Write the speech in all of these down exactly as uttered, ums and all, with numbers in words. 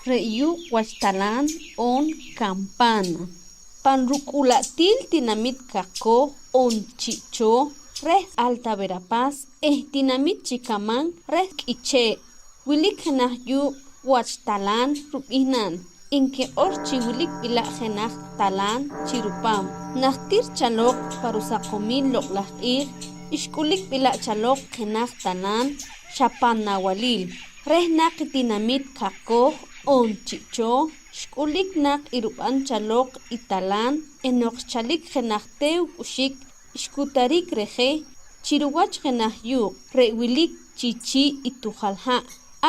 re' yuuq' wach talaan oon campana. Pan ruk'ula'tiil tinamit Kaqkoj oon Chi' Chooh reh Alta Verapaz eh tinamit Chicamán reh K'ichee', wilik jenaj yuuq' wach talaan rub'ihnaal. Inkiq'or chi wilik b'ila' jenaj talaan chi rupaam. Najtir chaloq pa rusaqomiil loq' laj q'iij, xk'ulik b'ila' chaloq jenaj talaan xa pan nawaliil. Reh naq i tinamit Kaqkoj oon Chi' Chooh xk'ulik naq i rub'an chaloq i talaan eh noq xchalik jenaj teew k'uxik, xkutarik reje chi ruwach jenaj yuuq' re' wilik chi chii' i tujal ha'.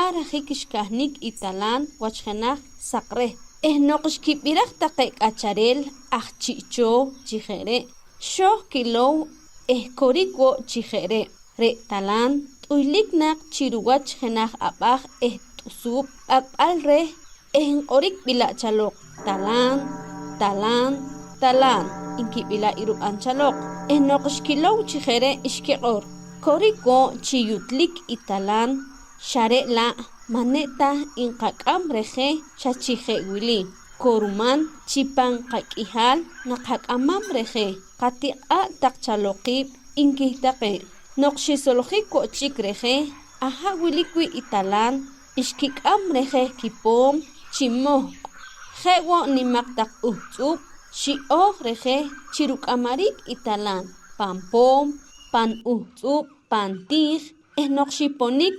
Ar ajik xkahnik i talaan wach jenaj saq reh eh noq xkib'iraj taqe k'achareel aj Chi' Chooh chi je' re', xooj kilow eh korik wo' chi je' re'. Re' talaan t'uylik naq chi ruwach jenaj ab'aj eh t'usuub' b'ak'b'al reh eh nq'orik b'ila' chaloq: talaan, talaan, talaan, nki b'ila' i rub'an chaloq. Eh noq xkilow chi je' re' xkiq'or: Korik wo' chi yutlik i talaan, xa re' la' ma' ne ta nqak'am reje xa chi je' wili: Koruman chi pan qak'ihaal naqak'amam reje, qatiq'aa' taq chaloq qiib', nki taqe. Noq xisoljik wo' chik reje, aha' wilik wii' i talaan, xkik'am reje kipoom chi mohq'. Je' wo' nimaq taq uhtz'ub' xi'ooj reje chi ruk'amariik i talaan pan poom, pan uhtz'ub', pan tiij eh noq xiponik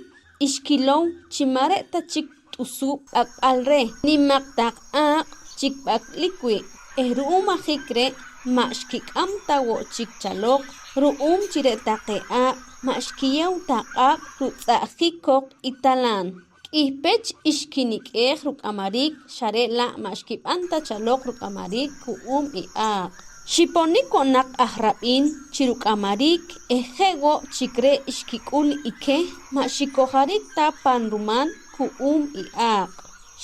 xkilow chi ma' re' ta chik t'usuub' b'ak'b'al reh, nimaq taq aaq' chik b'ak'lik wii' eh ru'um ajik re' ma' xkik'am ta wo' chik chaloq ru'um chi re' taqe aaq' ma' xkiyeew ta q'ab' rutz'a'jik koq i talaan. K'ih pech xkinik'eej ruk'amariik xa re' la' ma' xkib'an ta chaloq ruk'amariik ku'um i aaq'. Xiponik wo' naq aj Rab'iin chi ruk'amariik eh je' wo' chik re' xkik'ul i keh ma' xikojarik ta pan ruman ku'um i aaq'.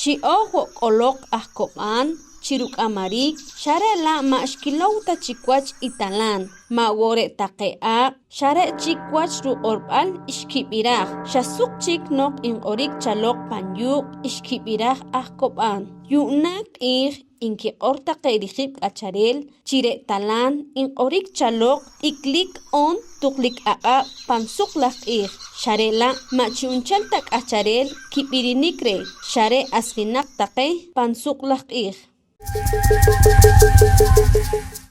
Xi'ooj wo' k'oloq aj Kob'aan chi ruk'amariik xa re' la' ma' xkilow ta chik wach i talaan, ma' wo' re' taqe aaq' xa re' chik wach ruq'orb'al xkib'iraj, xa suq chik noq nq'orik chaloq pan yuuq' xkib'iraj aj Kob'aan. Yu'naak q'iij nkiq'or taqe rijib' k'achareel chi re' talaan nq'orik chaloq t'iklik oon tuqlik aq'ab' pan suq laj q'iij, xa re' la' ma' chu'nchel ta k'achareel kib'irinik reh, xa re' asjinaq taqe pan suq laj q'iij.